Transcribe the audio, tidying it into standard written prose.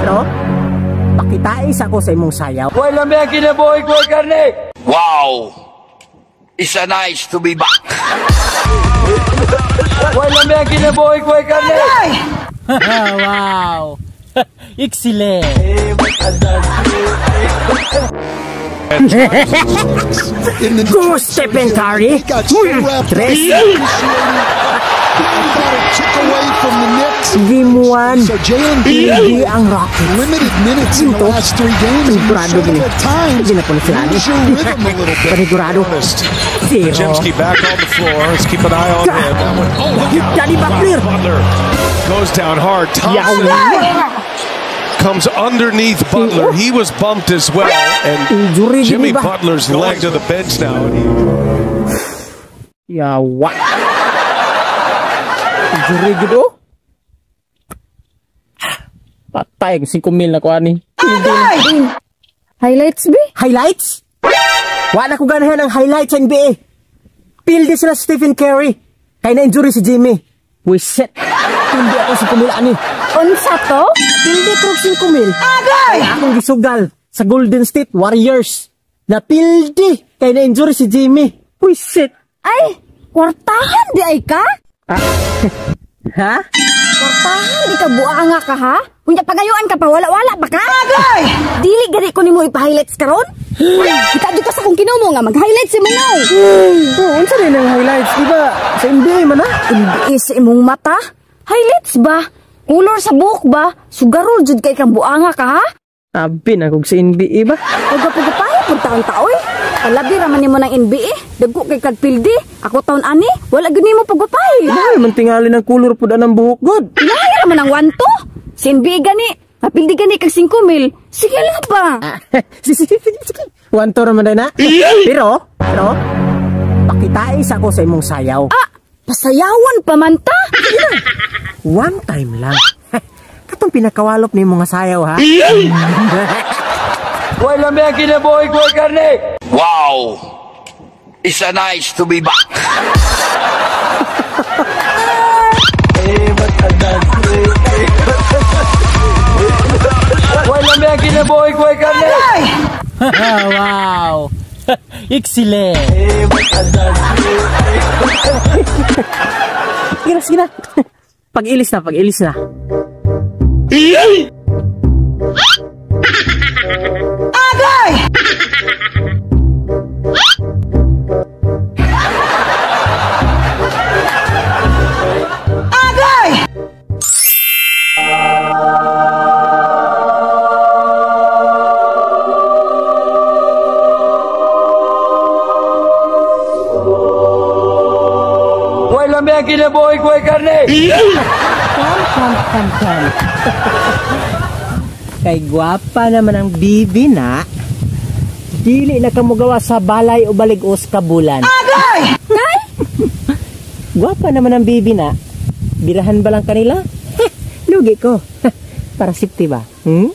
Pero, pakitais ako sa imong sayaw. Wala lami ang kinabuhi ko, karne! Wow! It's a nice to be back. Wala lami ang kinabuhi ko, karne! Wow! Excellent! Go, Stephen Curry! Tres! Game 1. So Jalen Green Hindi ang Rockets. limited minutes in the Ito. last three games. And you Sigurado struggled gini. at times. Hindi na po na sila. Lose your rhythm a little bit. Panigurado. Zero. Jemski back on the floor. Let's keep an eye on him. Oh, look out. Daddy Butler. Butler goes down hard. Thompson Yawa. comes underneath Butler. He was bumped as well. And Injury Jimmy gini ba? Butler's leg to the bench now. And he Yawa. Injury gid oh. Patay, 5 mil na ko ani. Highlights be? Highlights? Wala ko ganahan ang highlights sa NBA. Pildi sila Stephen Curry. Kay na injury si Jimmy. Wiset. Pildi ako 5 mil ani. Unsa to? Pildi ko 5 mil. Agay! Akong gisugal sa Golden State Warriors. Na pildi kay na injury si Jimmy. Wiset. Ay, kwartahan di ay ka? Ha? Kwartahan di ka buanga ka ha? Unya pagayuan ka pa wala-wala pa ka? Agay! Dili gani ko nimo ipa-highlights karon? Kita jud ka sa kung kinumo nga mag-highlights si Mangaw. Oh, unsa rin ang highlights, di ba? Sa NBA man ha? NBA sa imong mata? Highlights ba? Color sa buhok ba? Sugarol jud kay kang buanga ka ha? Abi na kog sa NBA ba? Pagkapagapay pud taon taoy. Palabi ra man nimo ng NBA. Dagko kay kag pildi. Ako taon ani, wala gyud nimo pagupay. Ay, man tingali ng kulor pud ang buhok god. Lahi ra man ang wanto. Sa NBA gani, napildi gani kag 5 mil. Sige lang ba? Sige, sige, sige. One to naman na. Pero, pakitais ako sa imong sayaw. Ah, pasayawan pa man ta. One time lang. Katong pinakawalop ni mga sayaw ha. Wala lami ang kinabuhi ko, karne! Wow! It's a nice to be back. Wala lami ang kinabuhi ko, karne! Wow! Excellent! Sige na, sige na. Pag-ilis na, pag-ilis na. Agay! Agay! Wala lami ang kinabuhi ko, karne! Come, come, come, come. Kay gwapa naman ang bibi na. Dili na kamugawa sa balay o baligos ka bulan. Agay! Nay! Gwapa naman ang bibi na. Birahan ba lang kanila? Lugi ko. Para safety ba? Hmm?